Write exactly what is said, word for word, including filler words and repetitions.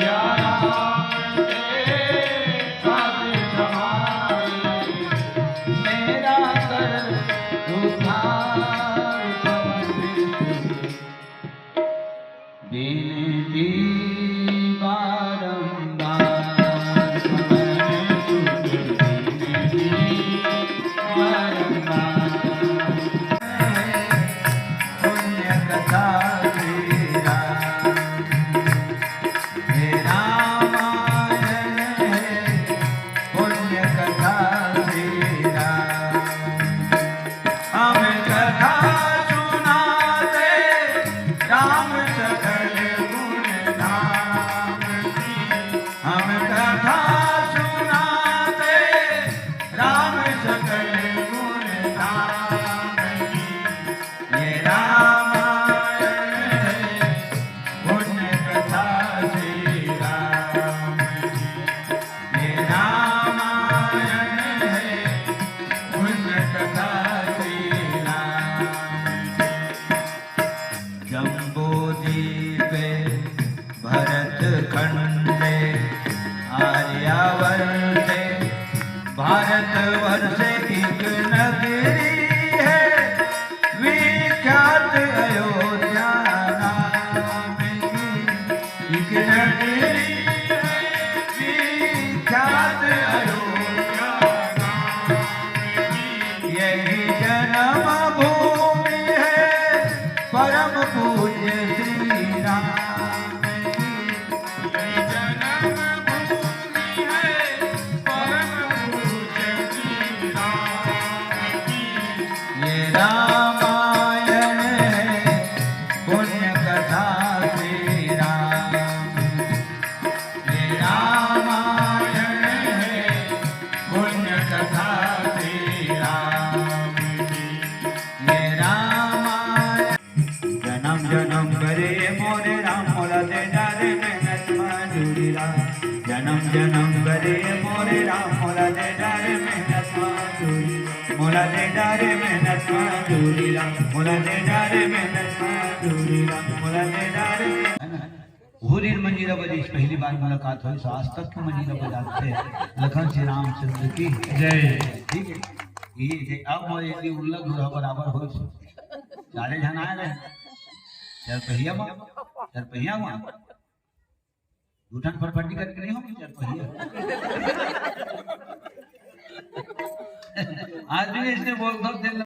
या राम तेरे पद समाए, मेरा कर उद्धार पवन सिंह। विनती बारंबार, पवन सुत विनती बारंबार। पुण्य कथा श्री राम, हे रामायण है, पुण्य कथा श्री राम। हम कथा सुनाते राम सकल गुण धाम की। हम कथा सुनाते राम सकल गुण धाम की। ये रामायण है, पुण्य कथा श्री राम की। ये रामायण है, पुण्य कथा श्री राम की। जम्बूद्वीपे भरतखंडे आर्यावर्ते भारतवर्षे एक नगरी है विख्यात अयोध्या नाम की। एक नगरी है विख्यात अयोध्या नाम की। यही जन्म भूमि है परम पूज्य श्री राम की। यही जन्म भूमि है परम पूज्य श्री राम की। ये रामायण है पुण्य कथा श्री राम की। ये रामायण है पुण्य कथा श्री राम की। ये रामायण। जन्म जन्म करे मोरे राम, मोला दे डारे मेहनत मजूरी ला। जन्म जन्म करे मोरे राम, मोला दे डारे मेहनत मजूरी ला। मोला दे डारे मेहनत मजूरी ला, मोला दे डारे मेहनत मजूरी ला, मोला दे डारे। वो दिन मंजीरा बजिस, पहली बार मुलाकात होइस, आज तक के मंजीरा बजाथे। लखन श्री रामचंद्र की जय। ठीक है, ये थे, अब मोर एक उल्ला घोड़ा बराबर होइस। चारे झन आए रहे, चार पहिया मा, चार पहिया मा, दू ठन फटफटी करके नहीं हो, चार पहिया। आज भी इसने बोल दो दिन